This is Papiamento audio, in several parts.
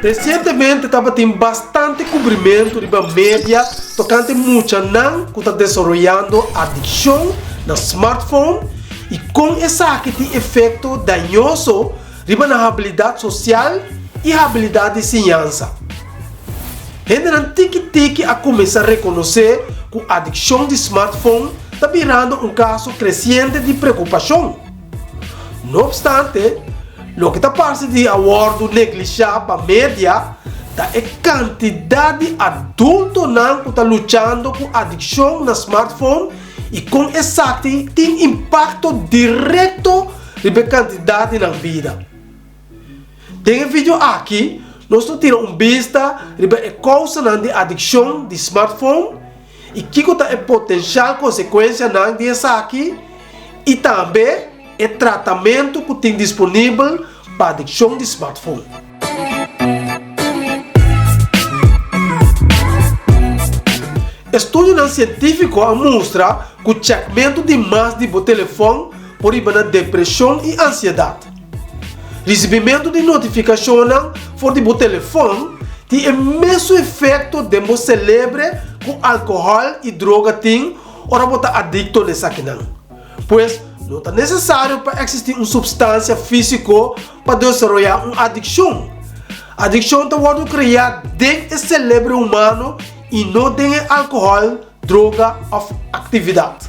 Resientemente tabatin bastante kubrimentu riba media tokante muchanan ku ta desaroyando adikshon na smartphone i kon esaki tin efekto dañoso riba nan habilidat sosial i habilidat di siñansa. Hendenan tiki tiki a kuminsá rekonosé ku adikshon di smartphone ta birando un kaso kresiente di preokupashon. No opstante, loke ta parse di a wòrdu neglishá pa media ta e kantidat di adultonan ku ta luchando ku adikshon na smartphone i kon esaki tin impakto direkto riba e kantidat di nan bida. Den e video aki nos lo tira un bista riba e kousanan di adikshon di smartphone i kiko ta e potenshal konsekuensianan di esaki i tambe e tratamentu ku tin disponibel pa adikshon di smartphone. Estudionan sientífiko a mustra ku chèkmentu di mas di bo telefòn por hiba na depreshon i ansiedat. Risibimentu di notifikashonnan for di bo telefòn tin e mesun efekto den bo selebre ku alkohòl i droga tin ora bo ta adikto na esakinan. Pues, no ta nesesario pa eksistí un supstansia físiko pa desaroyá un adikshon. Adikshon ta wòrdu kreá den e selebre humano i no den e alkohòl, droga òf aktividat.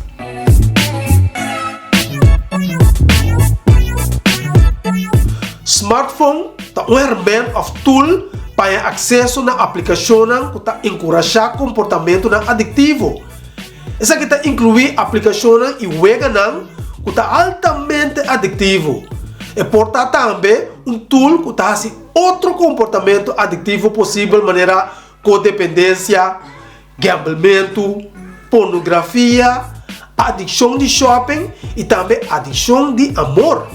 Smartphone ta un hèrmènt òf tool pa haña akseso na aplikashonnan ku ta enkurashá komportamentunan adiktivo. Esaki ta inkluí aplikashonnan i weganan ku ta altamente adiktivo. E por ta tambe un tool ku ta hasi otro komportamentu adiktivo posibel manera kodependensia, gamblementu, pornografia, adikshon di shopping i tambe adikshon di amor.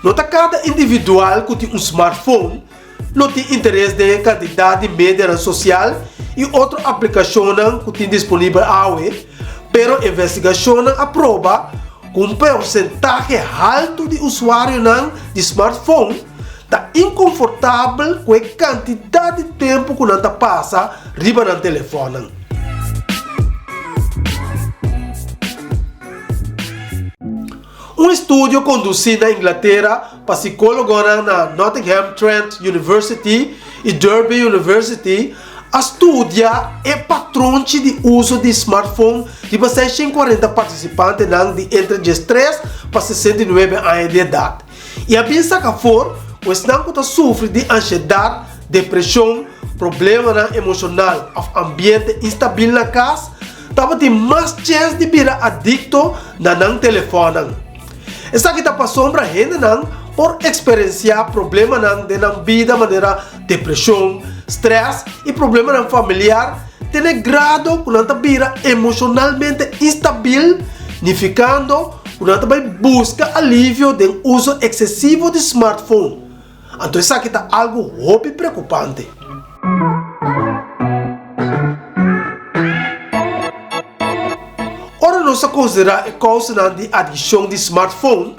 No ta kada individual ku tin un smartphone lo tin interes den e kantidat di medianan sosial i otro aplikashonnan ku tin disponibel awe, pero investigashonnan a proba ku un porsentahe haltu di usuarionan di smartphone ta inkonfortabel ku e kantidat di tempu ku nan ta pasa riba nan telefònnan. Un estudio kondusí na Inglatera pa sikólogonan na Nottingham Trent University i Derby University a studia e patronchi di uso di smartphone riba 640 partisipantenan di entre 13 pa 69 aña di edat i a bin saka for ku esnan ku ta sufri di anshedat, depreshon, problemanan emoshonal òf ambiente instabil na kas tabatin mas chèns di bira adikto na nan telefònnan. Esaki ta pasobra hendenan por eksperensiá problemanan den nan bida manera depreshon, strès i problemanan familiar te na e grado ku nan ta bira emoshonalmente instabil, nifikando ku nan ta bai buska alivio den uso eksesivo di smartphone. Anto esaki ta algu hopi preokupante. Ora nos ta konsiderá e kousanan di adikshon di smartphone,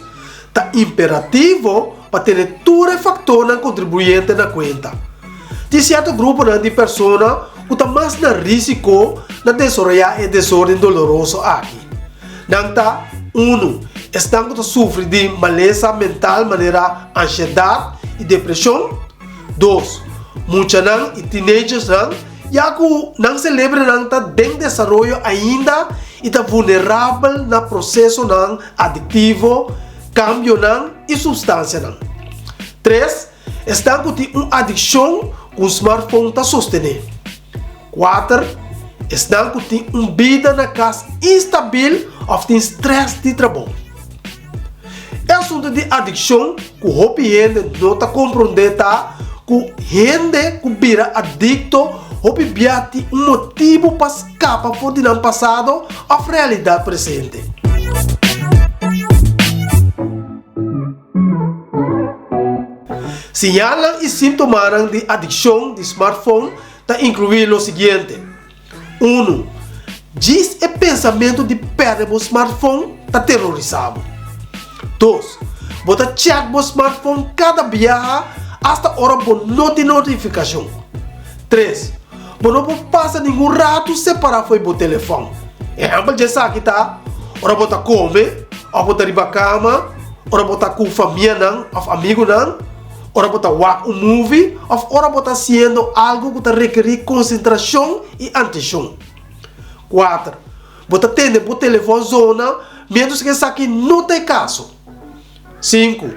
ta imperativo pa tene tur e faktornan kontribuyente na kuenta. Tin sierto gruponan di persona ku ta mas na rísiko na desaroyá e desórden doloroso aki. Nan ta, unu, esnan ku ta sufri di malesa mental manera ansiedat i depreshon. Dos, muchanan i teenagersnan, ya ku nan selebrenan ta den desaroyo ainda i ta vulnerabel na prosesonan adiktivo, kambionan i supstansianan. Tres, esnan ku tin un adikshon ku un smartphone ta sostené. Kuater, esnan ku tin un bida na kas instabil òf tin strès di trabou. E asuntu di adikshon ku hopi hende no ta komprondé ta ku hende ku bira adikto hopi bia tin un motibu pa skapa for di nan pasado òf realidat presente. Siñalnan i síntomanan di adikshon di smartphone ta inkluí lo siguiente, Unu, djis e pensamentu di pèrdè bo smartphone ta terorisá bo. Dos, bo ta chèk bo smartphone kada biaha. asta ora bo no tin notifikashon. 3, Bo no por pasa ningun ratu separá fo'i bo telefòn. Ehèmpel di esaki ta ora bo ta kome òf bo ta riba kama, ora bo ta ku famianan òf amigunan, ora bo ta wak un movie òf ora bo ta hasiendo algu ku ta rekerí konsentrashon i antenshon. 4, Bo ta tende bo telefòn zona miéntras ku esaki no ta e kaso. 5,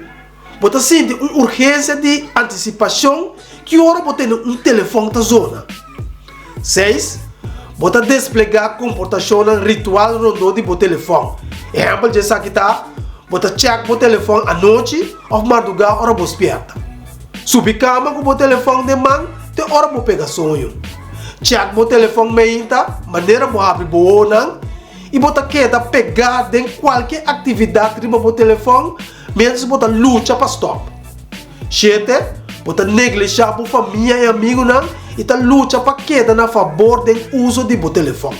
Bo ta sinti un urgensia di antisipashon ki ora bo tene un telefòn ta zona. 6, Bo ta desplegá komportashonnan ritual rondó di bo telefòn. Ehèmpel di esaki ta, bo ta chèk bo telefòn anochi òf mardugá ora bo spièrta. Subi kama ku bo telefòn den man te ora bo pega soño. Chèk bo telefòn meinta manera bo habri bo wowonan i bo ta keda pegá den kualke aktividat riba bo telefòn miéntras bo ta lucha pa stòp. Shete, bo ta neglishá bo famia i amigunan i ta lucha pa keda na fabor den uso di bo telefòn.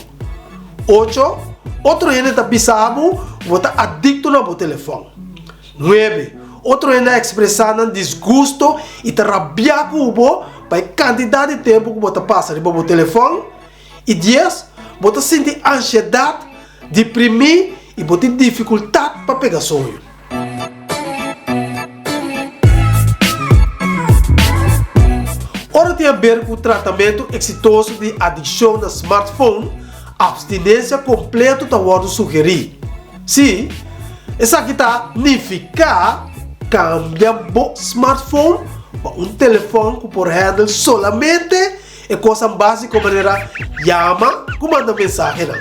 Ocho, otro hende ta bisa bo ku bo ta adikto na bo telefòn. Nuebe, otro hende a ekspresá nan disgusto i ta rabiá ku bo pa e kantidat di tempu ku bo ta pasa riba bo telefòn. I dies, bo ta sinti ansiedat, deprimí i bo tin difikultat pa pega soño. Ora tin haber ku tratamentu eksitoso di adikshon na smartphone, apstinensia kompleto ta wòrdu sugerí. Sí, esaki ta nifiká kambia bo smartphone pa un telefòn ku por hèndel solamente E kosnan básiko manera yama ku manda mensahenan.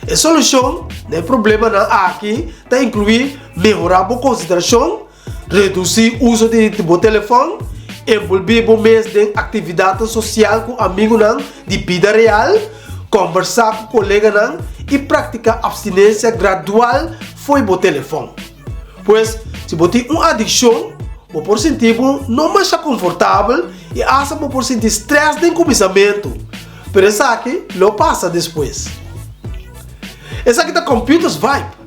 E solushon na e problemanan aki ta inkluí mehorá bo konsentrashon, redusí uso di bo telefòn, enbolbí bo mes den aktividatnan sosial ku amigunan di bida real, kòmbersá ku koleganan i praktiká apstinensia gradual fo'i bo telefòn. Pues, si bo tin un adikshon, bo por sinti bo no masha konfortabel i asta bo por sinti strès den kuminsamentu, pero esaki lo pasa despues. Esaki ta Computers Vibe!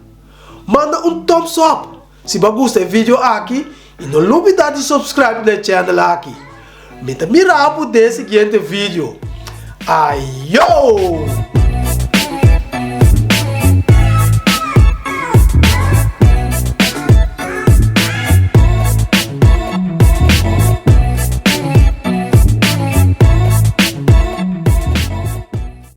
Manda un thumbs up si bo a gusta e video aki i no lubida di subscribe na e channel aki. Mi ta mira bo den e siguiente video. Ayo!